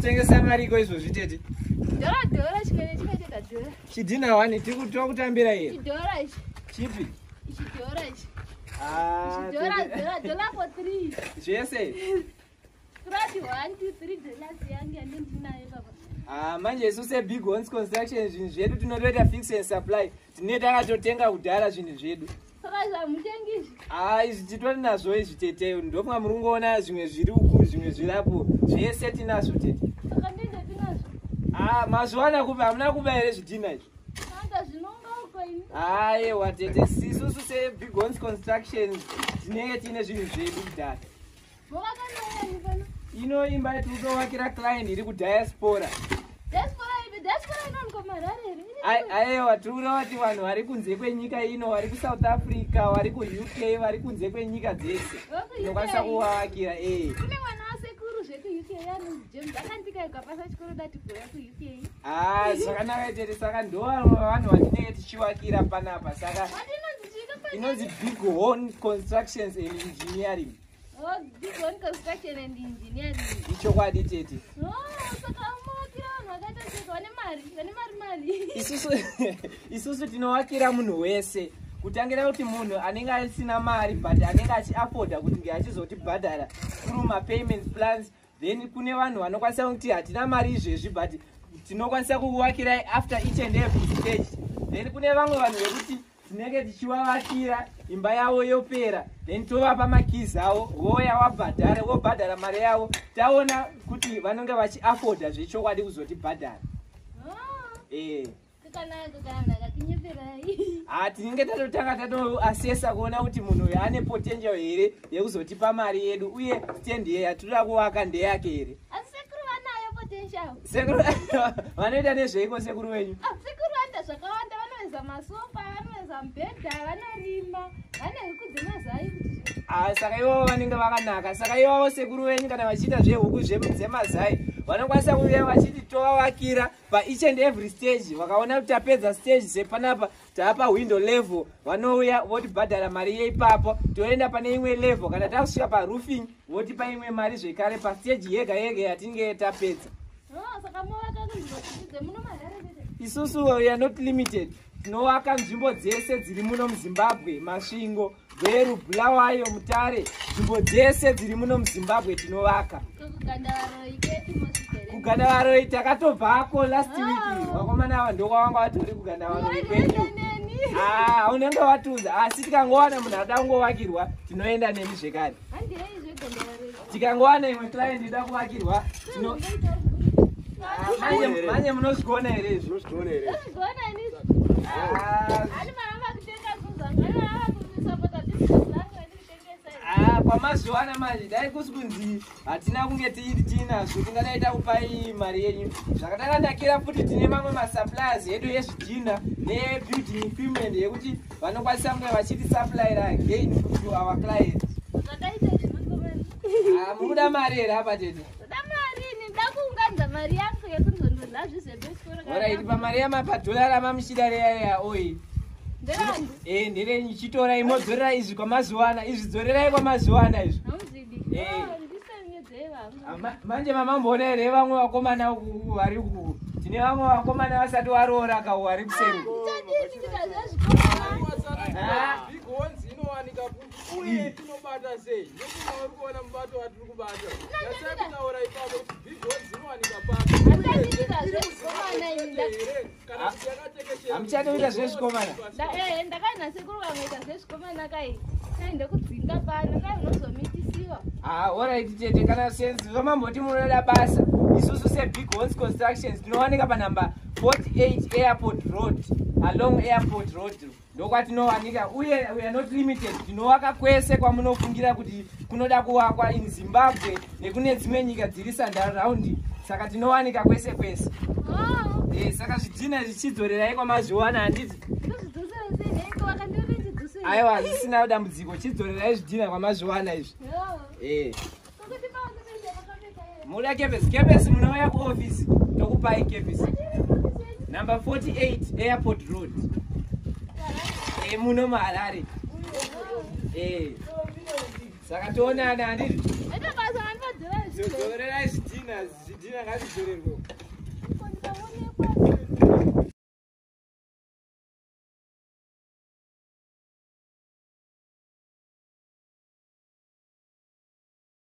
Kutengesa mariko izvozvi, tete? Dhora, dhora, chimwe nechimwe chega dhora. Chidhina wani tiri kutambira here? Chidhora ichi. Chipi? Ichi dhora ichi. Ah, Dhora, tete. dhora, dhora for three. Zvese? Kurati $1, 2, 3 yangu yandindinayo baba. Ah, manje isu seBig Horns Construction zvinhu zvedu tinotoita fix and supply. Tine takatotenga kudhara zvinhu zvedu. Saka zvamutengi izvi? Ah, izvi titori nazvo izvi, tete. Ndofunga muri kungoona zvimwe zviri uku, zvimwe zviri apo. Zvese tinazvo, tete. Saka ndinde tinazvo. Ah, mazuva kupi? Hamuna kuba here zvidhina izvi? Anda zvinonga uko ini. Aiwa tete, isusu seBig Horns Constructions tinenge tiine zvinhu zvedu kudhara. Mavakanouya pano? Ino imba yatiri kutovakira client iri kudiaspora. Diaspora ipi? Diaspora inowanikwa muHarare here? Aiwa, tiri kureva kuti vanhu vari kunze kwenyika ino, vari kuSouth Africa, vari kuUK, vari kunze kwenyika dzese, tinokwanisa kuvavakira e. Kune mwana wasekuru zvekuUK anonzi James, akandika ikapasa chikoro dati kuuya kuUK. Ah, zvakanaka, tete. Saka ndo vanhu vatinenge tichivakira panapa. Saka Wati inonzi chii? Inonzi Big Horn Constructions and Engineering. Oh, Big One Construction and Engineering. Ichokwadi, tete. Oh, saka umovakira vanhu vakaita seka vane mari, vane mari mari. Isusu tinovakira munhu wese, kutangira kuti munhu anenge asina mari but anenge achiafforda kuti nge achizotibhadhara through mapayment plans. Then kune vanhu vanokwanisa kuti hatina mari izvezvi but tinokwanisa kuvakirai after each and every stage. Then kune vamwe vanhu vekuti tinenge tichivavakira, imba yavo yopera, then tovapa makeys avo, voya vabhadhare, vobhadhara mari yavo taona kuti vanenge vachiafforda zvechokwadi kuzotibhadhara. Oh, Eh. kakanaka kana munhu akakunyeperai. Ha, tinenge tatotanga tatoassessa kuona kuti munhu uyu ane potential here yekuzotipa mari yedu, uye stand ye yatinoda kuvaka ndeyake here. Asi sekuru vanayo potential? Sekuru vanoita nezveiko, sekuru wenyu? Ah, sekuru vanoita zvakawanda. Vanoveza masofa, vanoveza mubhedha, vanorima, vane huku dzemazai kuti. Ah, saka ivavo vanenge vakanaka. Saka ivavo sekuru venyu kana vachiita zvehuku dzemazai, vanokwanisa kuuya vachiti tovavakira paeach and every stage. Vakaona kuti tapedza stage, sepanapa taapa window level, vanouya votibhadhara mari yeipapo, toenda pane imwe level. Kana takusvika paroofing, votipa imwe mari zvekare pastage yega yega yatinge tapedza. Oh, saka movaka kunzvimbo dzipi dzemuno maHarare chete? Isusu we are not limited. Tinovaka nzvimbo dzese dziri muno muZimbabwe: Masvingo, Gweru, Bulawayo, Mutare, nzvimbo dzese dziri muno muZimbabwe tinovaka. Kugandavaro iketi mosvika here? Kugandavaro takatobvako last week. Ah. Vakomana ava ndokwavanga vatori kugandavaro kwedu. Neni. Ah, unenge watiudza, asi tikangowana munhu ada kungovakirwa, tinoenda nemi zvekare. Handirei zvegandavaro. Tikangowana imwe client ida kuvakirwa, tino. Ah, manje munozvigona here izvi? Unozviona here? Ndozvigona ini. Ah, Ani maramba kutenga zvinhu zvangu, ani maramba kusapota business rangu andikutengesa. Ah, kwamazuva ana manje dai kusi kunzi hatina kunge tiinazvo, tingadai takupai mari yenyu. Zvakatakanakira futi, tine mamwe masuppliers edu ezvidhina nebuilding equipment yekuti vanokwanisa kunge vachitisupplyira again to our clients. Zvakaita izvi mukomana. Ah, mukuda mari here apa, tete? Ndoda mari ini, nda kuunganidza mari yangu yekunzondodla zvizembe chikoro. Alright, pamari yamapadhora ramamuchida reya oi. Nderangu. E, nderenyu, chitorai modzorera izvi kwamazuva ana izvi, dzorerai kwamazuva ana izvi. Hamuzvidi. Eh. Oh, ndisanyedzei vangu. Ah, manje mamamboona here vamwe vakomana uku vari uku? Tine vamwe vakomana vasati varoora kau vari kuseri. Ndichadii ndikazvezvikoma? Ah. Big Horns inowanika kupi uye tinobata sei? Nekuti uri kuona mubato watiri kubata, yasai kutaura ipapo kuti Big Horns inowanika papi. Handadi ndikazvezvikomana ini. Here kana kuti yakatekeshera? Hamuchadi kuita zvezvikomana? Ndakaina sekuru vamwe zvezvikomana kai kai ndokudzinga pano kai unozomitisiwa. Ah, alright tete, kana senzi vamamboti munoda basa, isusu seBig Horns Constructions tinowanika panhamba 48 Airport Road, along Airport Road ndokwatinowanika. Uye we are not limited, tinovaka kwese kwamunofungira kuti kunoda kuvakwa in Zimbabwe nekune dzimwe nyika dziri surrounding. Saka tinowanika kwese kwese. Oh, Saka zvidhina zvichidzorerai kwamazuva, handiti? Ndozvidzosera sei neiko vakandiona ndichidzosera? Aiwa, zvisina dambudziko, chidzorerai zvidhina kwamazuva izvi. Kokuti pakutoita makapfeka here? Muda kepesi? Kepesi munouya kuofisi, tokupai kepesi. Number 48 Airport Road, muno muHarare. Saka toonana, handiti? Ita basa. Saka ndivadzora zvinhu. Dzorerai zvidhina, zvidhina ngazvidzorerwe.